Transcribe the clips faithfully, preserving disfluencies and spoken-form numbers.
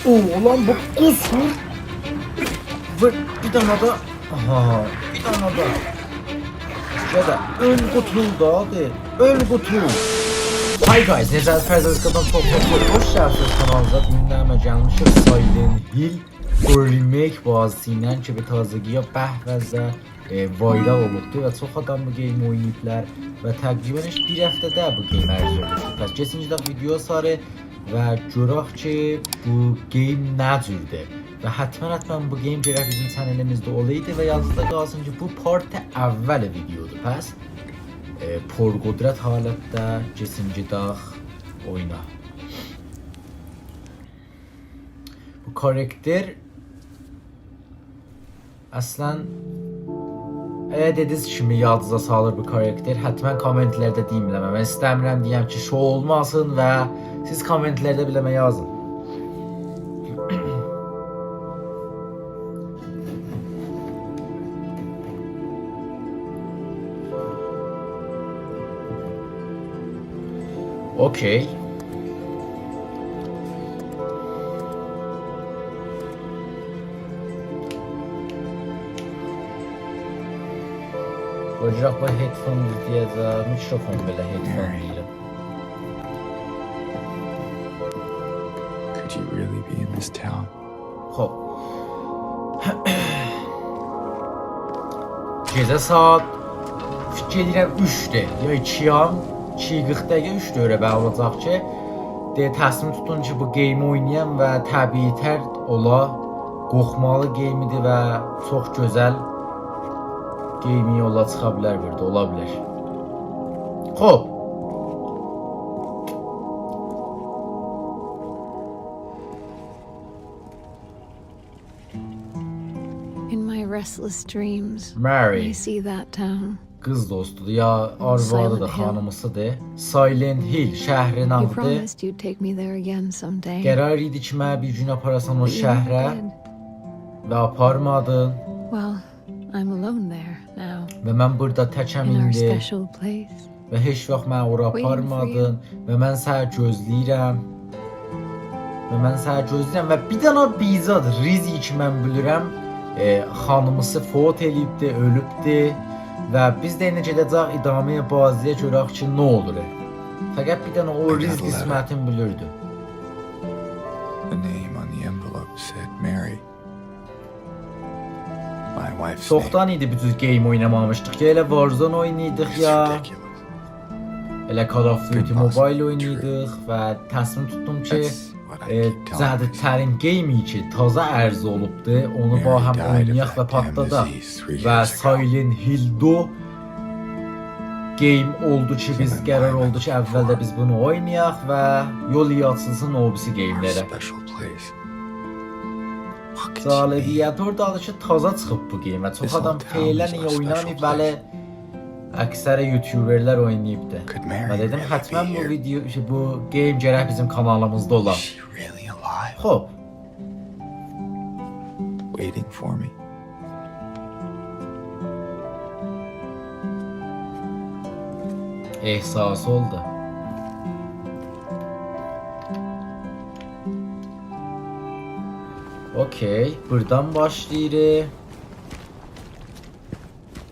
اوغلان، بو قوسور. وور بیر دنه ده. آها، بیر دنه ده. گده، اؤل قوتول دا، دئ. اؤل قوتول. Hi guys، نئجه‌سیز؟ فرزاد قدم، چوخ چوخ چوخ خوش گلیبسیز کانالیمیزا. بوگون ده همه گلمیشیک Silent Hill دو remake بازیسی ایله کی، بیر تازگی‌یه به‌وزده، ائ، وایرال اولوبدو و چوخ آدام بو گیمی اویناییبلار و تقریباً هئچ بیر هفته‌ده بو گیم عرضه اولوبدو. پس کئچین گئدک ویدیویا ساری و گؤرک کی، بو گیم نه جوردور. و حتماً، حتماً بو گیم گرک بیزیم چنلیمیزده اولایدی و یادینیزدا قالسین کی، بو پارت اول ویدیودور. پس، ائ، پرقدرت حالتده کئچین گئدک اویونا. بو کاراکتر اصلاً، اگر دئدینیز کیمی یادینیزا سالیر بو کاراکتر، حتماً کامنت‌لرده دئیین بیله‌مه. من ایسته‌میرم دئیم کی، شو اولماسین و سیز کامنت‌لرده بیله‌مه یازین. اوکی. اوجاق بو هدفون دئیه‌جک، میکروفون بئله هدفون دئییرم. Could you really be in this town? خوب. گئجه ساعات، فیکیر ائدیرم، اوچدور، یا ایکی یاریم، ایکی قیرخ دقیقه، اوچ دقیقه بلی اولاجاق کی، دئیه تصمیم توتدوم کی، بو گیمی اوینایام و طبیعی‌تر اولا، قورخمالی گیمی‌دیر و چوخ گؤزل گیمی یولا چیخا بیلر بورادا، اولا بیلر. خوب. In my restless dreams, مری. I see that town. قیز دوستودور، یا آروادیدیر، Silent Hill. خانیمیسیدیر. Silent Hill شهرین آدیدیر. You promised you'd take me there again someday. قرار ایدی کی، منی بیر گون آپاراسان او شهره. But you never did. و آپارمادین. Well, I'm alone there now. و من بورادا تکم ایندی. In our special place. و هئچ واخت منی اورا آپارمادین. Waiting for you. و من سنی گؤزله‌ییرم. و من سنی گؤزله‌ییرم. و بیر دنه بیزاد ریزی کی من بیلیرم، ائ، خانیمیسی فوت ائله‌ییبدی، اؤلوبدو. و بیز ده ایندی گئده‌جک ادامه‌ی بازی‌یه گؤرک کی، نه اولور. فقط بیر دنه او ریز قسمتین بیلیردیم. I got a letter. The name on the envelope said Mary. My wife's name. چوخدان ایدی بو جور گیم اوینامامیشدیق کی، ائله Warzone اویناییردیق یا It's ridiculous. ائله Call of Duty Impossible. Mobile اویناییردیق و تصمیم توتدوم کی، That's what I keep telling myself. ائ، جدیدترین گیمی کی تازا عرضه اولوبدو، اونو با هم اوینایاق و پاتلاداق. Mary died of Lyme disease three years ago. و Silent Hill دو گیم اولدو کی، بیز قرار اولدو کی، اوّلده بیز بونو اوینایاق و یول آچیلسین او بیریسی گیم‌لره. Our special place. What could she be? جالبیتی اوردادیر کی، تازا چیخیب بو گیم و چوخ آدام فعلاً اویناماییب، بلی، اکثر یوتیوبرلر اویناییبدی. This whole town is our special place. Could Mary really be here? و دئدیم، حتماً بو ویدیو، شئی، بو گیم گرک بیزیم کانالیمیزدا اولا. Is she really alive? خوب. Waiting for me. احساس اولدو. اوکی، بورادان باشلاییریق.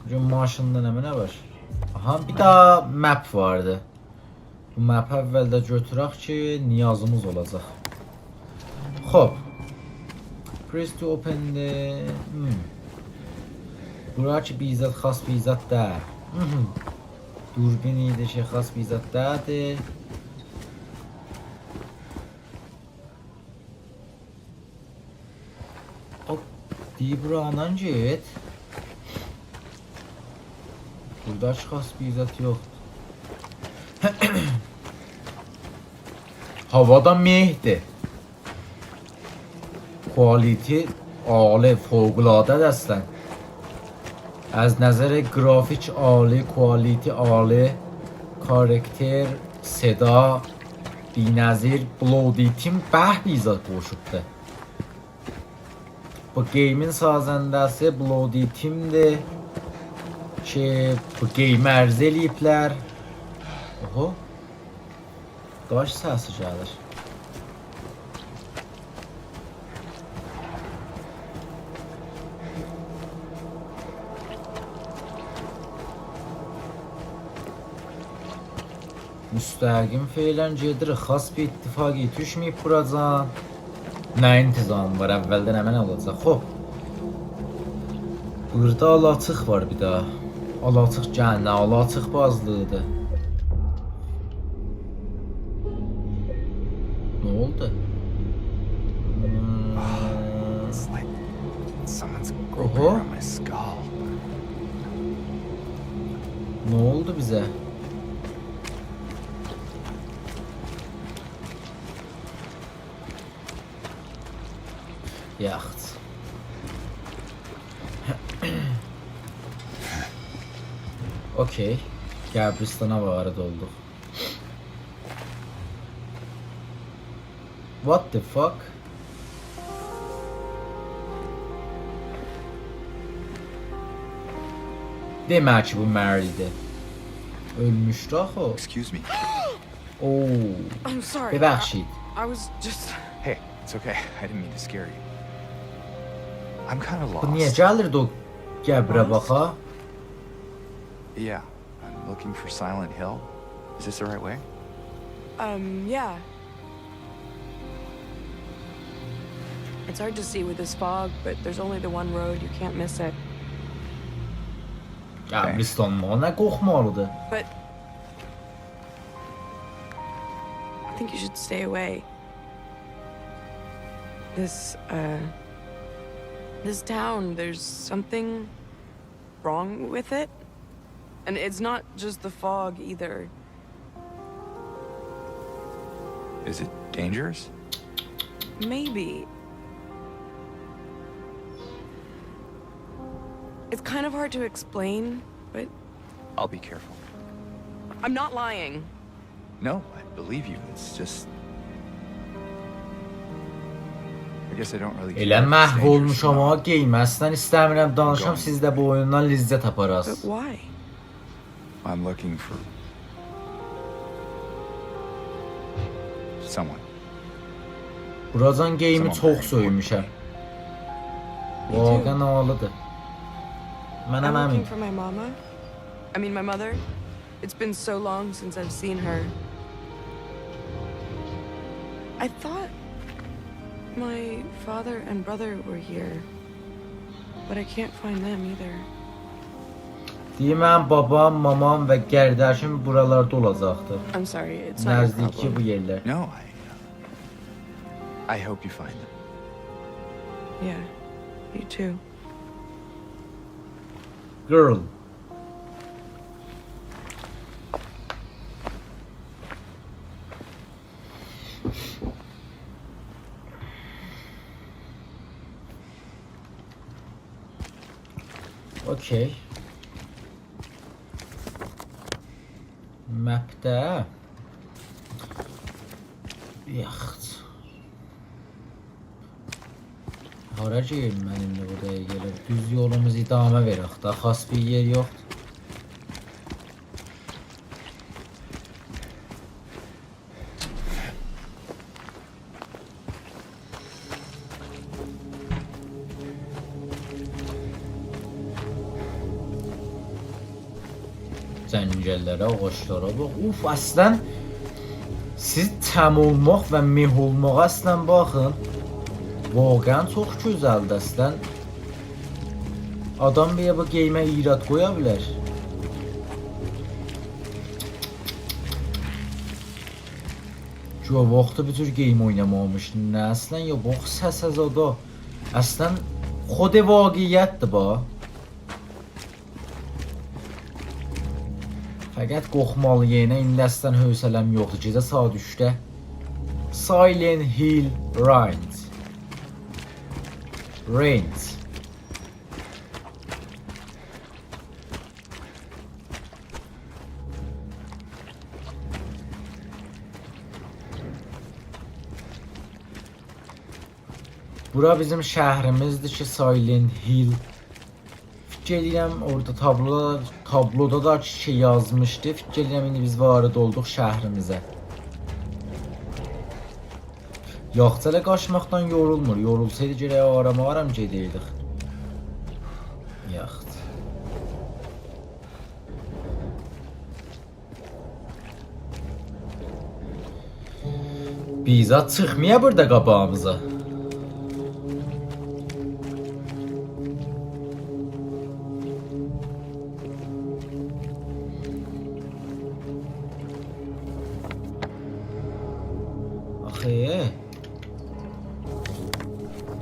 بو گون ماشیندا نمنه وار؟ آها، بیر داها map واردی. بو map-ی اوّلده گؤتورک کی، نیازیمیز اولاجاق. خوب. Press to open the، هم. بورا کی، بیر زاد، خاص بیر زاد دئییل. هم. دوربین ایدی کی، خاص بیر زاد دئییلدی. او، دئییر، بورادان گئت. بورادا هئچ خاص بیر زاد یوخدور. هاوا دا مه‌دیر. Quality عالی، فوق‌العاده‌دیر اصلاً. از نظر گرافیک عالی، quality عالی، کاراکتر، صدا، بی‌نظیر، Bloody Team به بیر زاد قوشوبدور. بو گیمین سازنده‌سی Bloody Team-دیر کی، بو گیمی عرضه ائله‌ییبلر. اوهو. داش سسی گلیر. مستقیم فعلاً گئدیریک. خاص بیر اتفاقی دوشمه‌ییب بوراجان. نه انتظامی وار؟ اولدن امن اولاجاق. خوب. بورادا آلاچیق وار بیر ده. آلاچیق گل، نه آلاچیق بازلیغی‌دیر. نه اولدو؟ هوم. It's like someone's groping اوهو. Around my skull. نه اولدو بیزه؟ یاخشی. اوکی. قبرستانا وارد اولدوق. What the fuck? دئمک کی، بو مریض‌دیر. اؤلموشدو آخی او. Excuse me. اوو. I'm sorry. ببخشید. I, I was just Hey, it's okay. I didn't mean to scare you. I'm kinda lost. بو نییه گلیردی او قبره باخا؟ Lost? Yeah, I'm looking for Silent Hill. Is this the right way? Um, yeah. It's hard to see with this fog, but there's only the one road. You can't miss it. قبرستان ما نه قورخمالی‌دیر؟ But I think you should stay away. This, uh, this town, there's something wrong with it. And it's not just the fog either. Is it dangerous? Maybe. It's kind of hard to explain, but I'll be careful. I'm not lying. No, I believe you. It's just I guess I don't really care if it's dangerous or not. ائله محو اولموشام ها، گئیمه‌سن ایسته‌میرم دانیشام، سیز ده بو اویوندان لذت آپاراز. But why? I'm looking for someone. بوراجان گئیمی چوخ سؤیموشم. Someone important to me. Me too. واقعاً عالی‌دیر. منم همین. I'm looking for my mama. I mean, my mother. It's been so long since I've seen her. I thought my father and brother were here, but I can't find them either. دئییر، منیم بابام، مامام و قارداشیم بورالاردا اولاجاقدی. I'm sorry, it's not your problem. نزدیکی بو یئرلر. No, I, uh, I hope you find them. Yeah, you too. Girl. اوکی. مپده. یاخشی. هارا گئدیم من ایندی بو دقیقه؟ ائله دوز یولوموزو ادامه وئرک دا، خاص بیر یئر یوخدور. جنگل‌لره، آغاجلارا باخ. اوف، اصلاً سیز چم اولماق و مه اولماغا اصلاً باخین. واقعاً چوخ گؤزلدیر اصلاً. آدام بیر بو گئیمه ایراد قویا بیلر. گؤ واختی بو جور گئیم اوینامامیش. نه اصلاً، یا باخ سسه زادا. اصلاً خود واقعیت‌دیر با. فقط قورخمالی یئرینه ایندی اصلاً حوصله‌م یوخدور. گئجه ساعات اوچده. Silent Hill Range. Range. بورا بیزیم شهریمیزدیر کی، Silent Hill. فیکیر ائدیرم اورادا تابلودا، تابلودا دا کی، شئی یازمیشدی. فیکیر ائدیرم ایندی بیز وارد اولدوق شهریمیزه. یاخشی، ائله قاچماقدان یورولمور. یورولسایدی گرک آرام-آرام گئدئیدیک. یاخشی. بیر زاد چیخمایا بوردا قاباغیمیزا. آخی.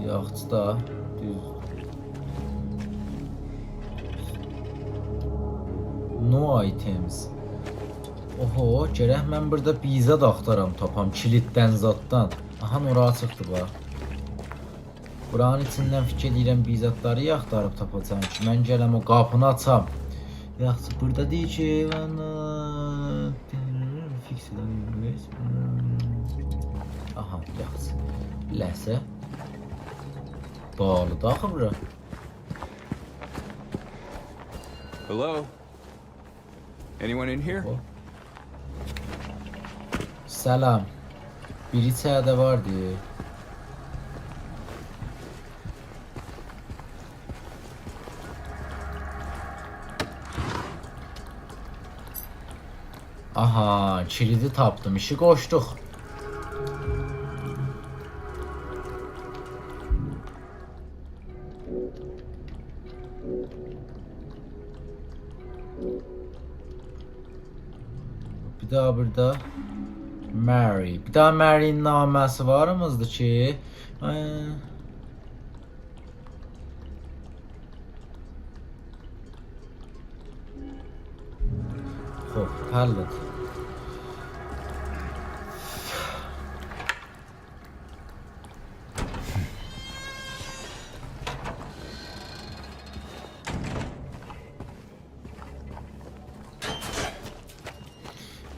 یاخشی دا، دوز. No items. اوهو، گرک من بوردا بیر زاد آختارام، تاپام، کیلیددن زاددان. آها، اورا چیخدی، باخ. بورانین ایچیندن فیکیر ائله‌ییرم، بیر زادلاری آختاریب تاپاجاغام کی، من گلم او قاپینی آچام. یاخشی، بوردا دئییر کی، من، ائ، fix it. آها، یاخشی. لحظه. باغلیدیر آخی بورا. Hello? Anyone in here? او. سلام. بیری ایچریده واردی. آها، کیلیدی تاپدیم. ایشی قوشدوق. بیر داها بوردا مری. بیر داها مری‌نین نامه‌سی واریمیزدی کی، ائ، خوب، حل اولدو.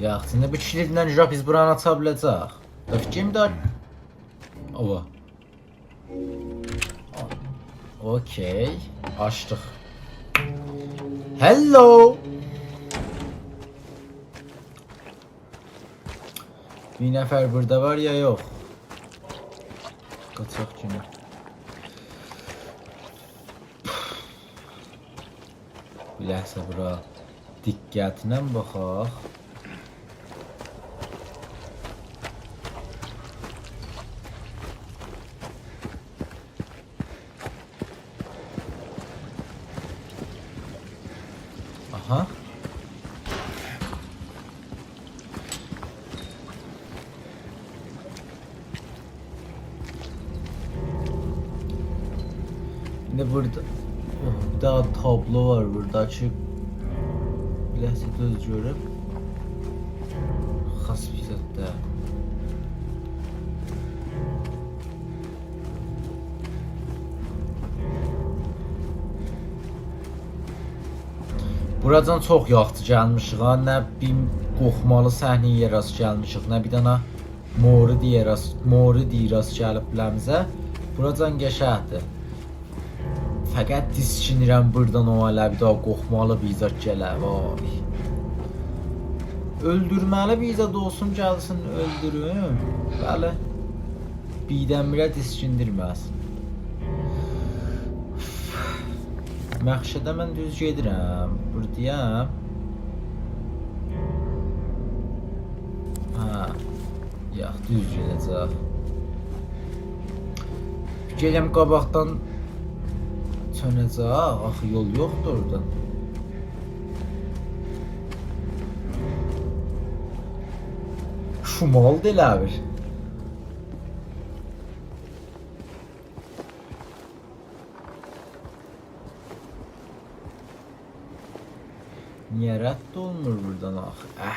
یاخشی، ایندی بو کیلیدله گؤرک بیز بورانی آچا بیله‌جک. دا فیکریم ده. اووا. اوکی. آچدیق. Hello. بیر نفر بوردا وار یا یوخ؟ قاچاق کیمی. بیر لحظه بورا دقتله باخاق. آها. ایندی بوردا، اوه، بیر داها تابلو وار بوردا کی، بیر لحظه دؤز گؤروم. خاص بیر زاد دا. بوراجان چوخ یاخشی گلمیشیک ها. نه بیر قورخمالی صحنه‌یه راست گلمیشیک، نه بیر دنه موردیه راست، موردی راست گلیب بیله‌میزه. بوراجان قشنگدیر. فقط دیسکینیرم بوردان او ائله بیر داها قورخمالی بیر زاد گله. وای. اؤلدورمه‌لی بیر زاد اولسون، گلسین اؤلدوروم. بلی. بیردن‌بیره دیسکیندیرمه‌سین. مقصده من دوز گئدیرم. بوردایام. هه. یوخ، دوز گئده‌جک. گئدم قاباقدان چؤنه‌جک. آخی یول یوخدور اورادان. شمالدی ائله بیر. نییه رد اولمور بوردان آخی؟ اه.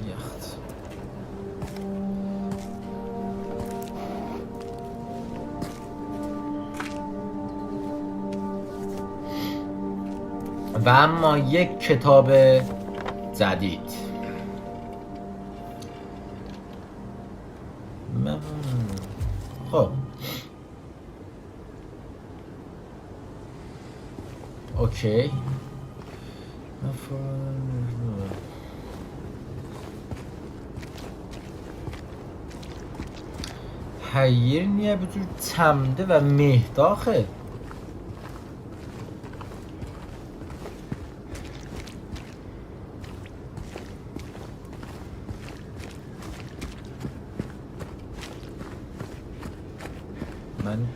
یاخشی. و اما یک کتاب جدید. من، خب. اوکی. هر یئر نییه بو جور چمدی و مهدی آخی؟ من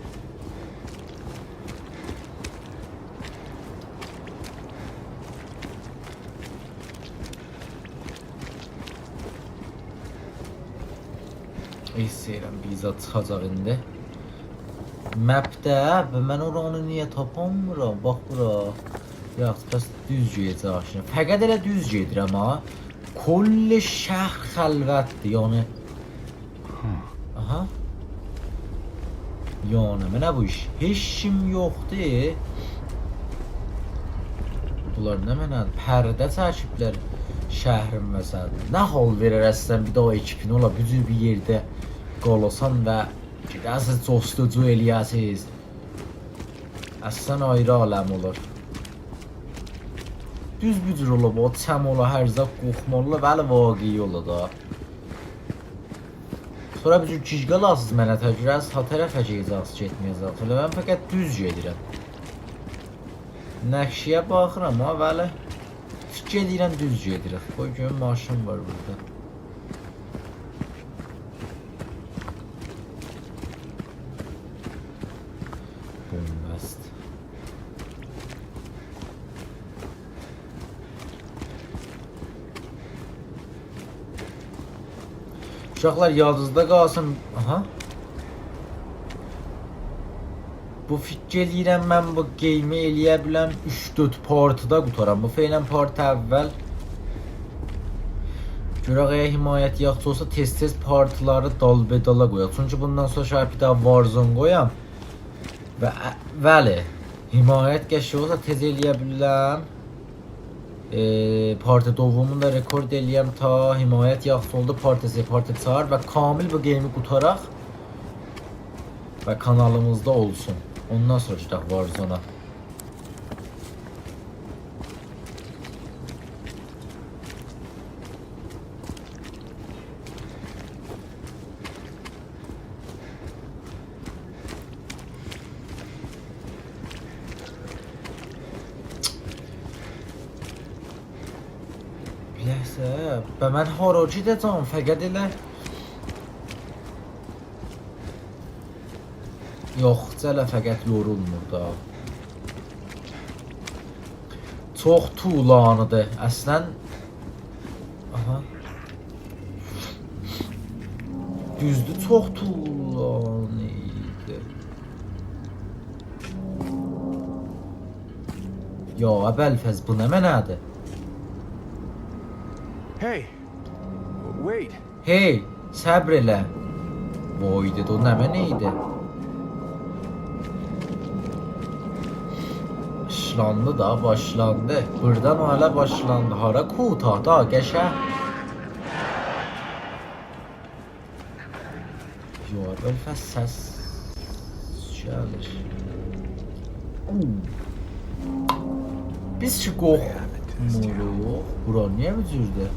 ایسته‌ییرم، بیر زاد چیخاجاق ایندی. مپده، به من اورانی نییه تاپامیرام؟ باخ بورا. یاخشی، پس دوز گئده‌جک آشنا. فقط ائله دوز گئدیرم ها. کل شهر خلوتدیر، یعنی. آها. یعنی، منه بو ایش. هئچ کیم یوخدور. بونلار نمنه؟ پرده چکیبلر شهرین وسطینه. نه حال وئرر اصلا بیر داها اکیپین اولا، بو جور بیر یئرده قالاسان و گئده‌سیز جستجو ائله‌یه‌سیز. اصلا آیری عالم اولار. دوز بو جور اولا، او چم اولا، هر زاد قورخمالی، ولی واقعی اولا دا. سونرا بیر جور گیج قالاسیز منه تک، گؤره‌سیز ها طرفه گئده‌جکسیز، گئتمه‌یه‌جکسیز. ائله من فقط دوز گئدیرم. نقشه‌یه باخیرام ها، ولی فیکیر ائدیرم دوز گئدیریک. قوی گؤروم، ماشین وار بوردا. بن‌بست. اوشاقلار، یادینیزدا قالسین. آها. بو فیکیر ائله‌ییرم، من بو گیمی ائلیه بیلم اوچ دؤرد پارتیدا قوتارام. بو فعلا پارت اول. گؤرک اگر حمایت یاخشی اولسا، تئز-تئز پارتلاری دال‌به‌دالا قویاق. چونکی بوندان سونرا شاید بیر داها وارزون قویام. و ا-، بلی، حمایت قشنگ اولسا، تئز ائلیه بیلم. ائ، پارت دومونو دا رکورد ائلییم تا حمایت یاخشی اولدو، پارت سه، پارت چهار و کامل بو گیمی قوتاراق و کانالیمیزدا اولسون. اوندان سونرا گئدک وارزونا. بیر لحظه، به من هارا گئده‌جم، فقط ائله. یوخ، جله فقط یورولمور دا. چوخ طولانی‌دیر. اصلا، آها. دوزدور، چوخ طولانی ایدی. یا ابوالفضل، بو نمنه‌دیر؟ Hey, wait. هئی، صبر ائله. وای دده، او نمنه ایدی؟ باشلاندی دا، باشلاندی. بوردان او هله باشلاندی. هارا کوتاه دا، قشه. یو، اول فصل سس گلیر. اوو. بیز کی قورخموروق. بورا نییه بو جوردور؟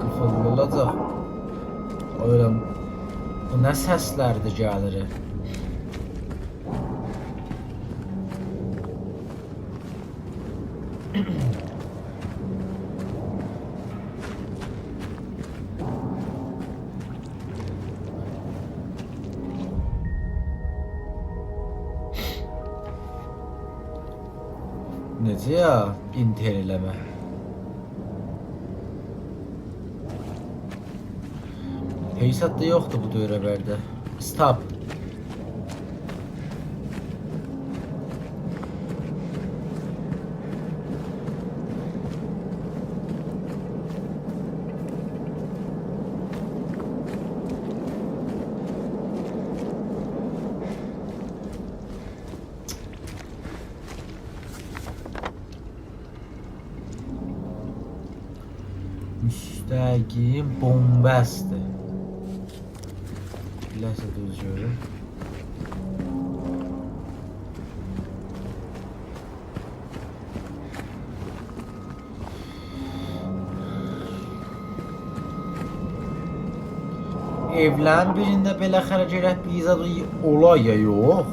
قیفیللی اولاجاق. اویلان، بو نه سسلردیر گلیر؟ نئجه یا؟ اینتر ائله‌مه. هئچ زاد دا یوخدور بو دؤوره‌برده. Stop. مستقیم بن‌بستدیر. بیر لحظه دوز گؤروم. ائولرین بیرینده بالاخره گرک بیر زاد اولا یا یوخ.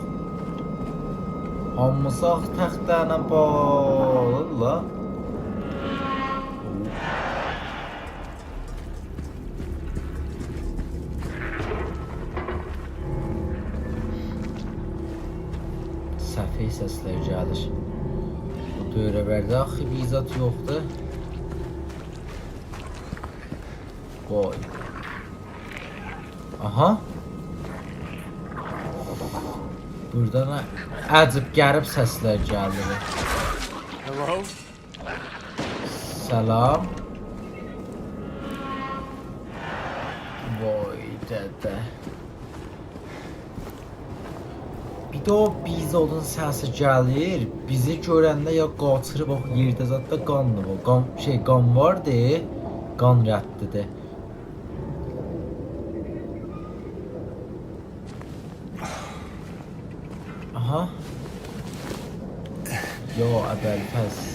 آمماساق تخته‌نن باغلی‌دیرلار. سفئه سسلر گلیر. بو دؤوره‌برده آخی بیر زاد یوخدور. وای. آها. بوردان عجیب غریب سسلر گلیر. Hello? سلام. وای دده. بیر ده او بیر زادین سسی گلیر. بیزی گؤرنده یا قاچیر، باخ، یئرده زاددا قاندیر او. قان، شئی، قان واردی. قان ردیدیر. آها. یا ابوالفضل.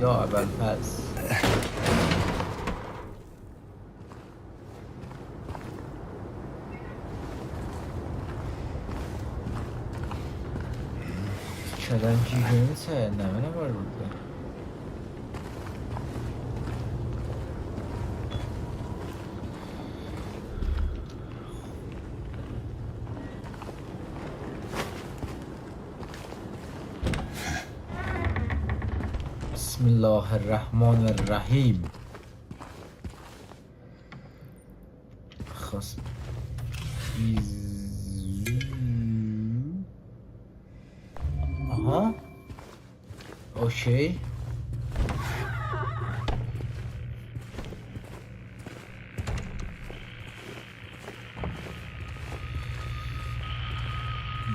یا ابوالفضل. کلنگی یئنیسه، نمنه وار بوردا؟ بسم الله الرحمن الرحیم. خاص. آها. اوکی.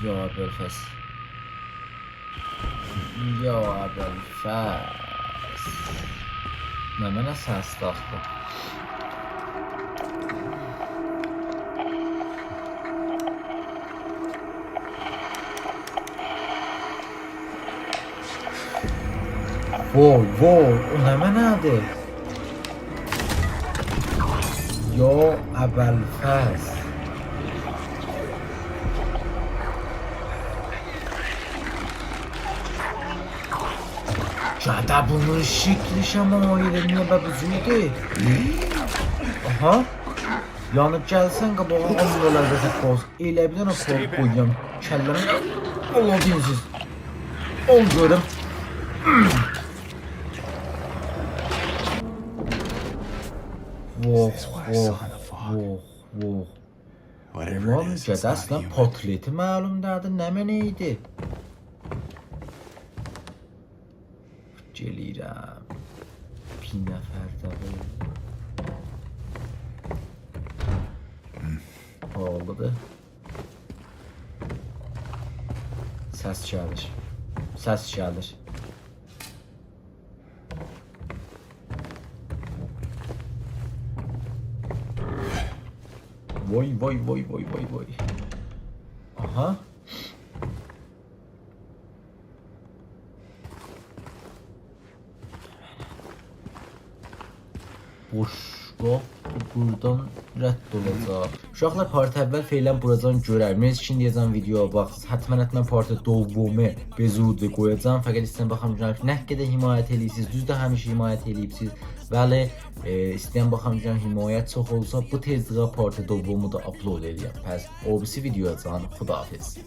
یا ابوالفضل. یا ابوالفضل. نمنه سسدیر آخی؟ وای، وای، او نمنه‌دیر؟ یا ابوالفضل. گده بونون شکلی شمایلی نییه به بو جوردور؟ آها. یعنی گلسن قاباغا، اون دلار وئرسن، باخ. ائله بیر دنه کورکو قویام کلله‌نه. اول دینسیز. اول گؤروم. ووخ، ووخ، ووخ، ووخ. Whatever it is, it's not human. اولان گده اصلینده پاتلتی معلوم دئییردی، نمنه ایدی؟ گلیرم. بیر نفر ده بو. باغلیدیر. سس گلیر. سس گلیر. وای، وای، وای. آها. بوشقاب بوردان رد اولاجاق. اوشاقلار، پارت اول فعلاً بوراجان گؤرر. مرسی کی ایندیه‌جن ویدیویا باخدینیز. حتماً، حتماً پارت دومو به زودی قویاجاغام. فقط ایسته‌ییرم باخام گؤرم کی نه قدر حمایت ائله‌ییبسینیز. دوزدور، همیشه حمایت ائله‌ییبسینیز. ولی، ائ، ایسته‌ییرم باخام گؤرم حمایت چوخ اولسا، بو تئزلیکده پارت دومو دا آپلود ائله‌یم. پس او بیریسی ویدیویاجان، خداحافظ.